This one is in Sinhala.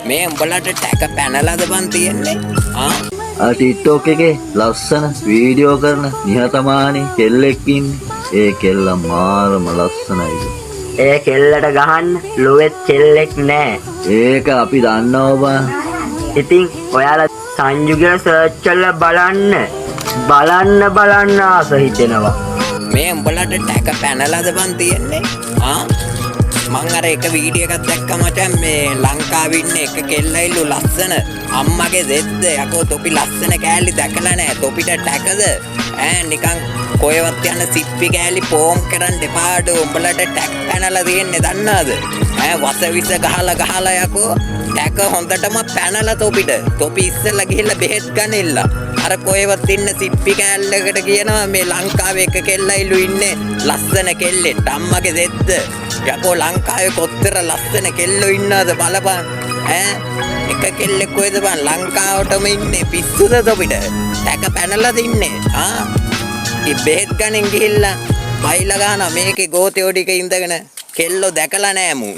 මේ උඹලට ටැක පැනලාද බං තියෙන්නේ? ආ. අර ටික්ටොක් එකේ ලස්සන වීඩියෝ කරන නිහතමානී කෙල්ලෙක් ඉන්නේ. ඒ කෙල්ල මාරම ලස්සනයි. ඒ කෙල්ලට ගහන්න ලොවෙත් කෙල්ලෙක් නෑ. ඒක අපි දන්නවා බං. ඉතින් ඔයාලා සංජු කියලා සර්ච් කරලා බලන්න. බලන්න බලන්න ආස හිතෙනවා. මේ උඹලට ටැක පැනලාද බං තියෙන්නේ? ආ, මං අර එක වීඩියෝ එකක් දැක්කා මචං, මේ ලංකාවේ ඉන්න එක කෙල්ලයිලු ලස්සන. අම්මගේ දෙද්ද යකෝ, තොපි ලස්සන කෑලි දැකලා නෑ. තොපිට ටැකද? ඈ, නිකන් කොහෙවත් යන සිප්පි කෑලි පෝම් කරන්න එපාඩෝ. උඹලට ටැක් පැනලා තියෙන්නේ දන්නවද? ඈ, වස විස ගහලා ගහලා යකෝ ටැක හොඳටම පැනලා තොපිට. තොපි ඉස්සෙල්ලා ගිහිල්ලා බෙහෙත් ගනින්න. අර කොහෙවත් ඉන්න සිප්පි කෑල්ලකට කියනවා මේ ලංකාවේ එක කෙල්ලයිලු ඉන්නේ ලස්සන කෙල්ලෙක්. අම්මගේ දෙද්ද යකෝ, ලංකාවේ කොච්චර ලස්සන කෙල්ලෝ ඉන්නවද බලපන්. ඈ, එක කෙල්ලෙක් කොහෙද බං ලංකාවටම ඉන්නේ? පිස්සුද තොපිට? ටැක පැනලාද ඉන්නේ? ආ, ඒ බෙහෙත් ගනින් ගිහිල්ලා. බයිලා ගහනවා මේකේ ගෝතයෝ ටික ඉඳගෙන. කෙල්ලෝ දැකලා නෑ මුන්.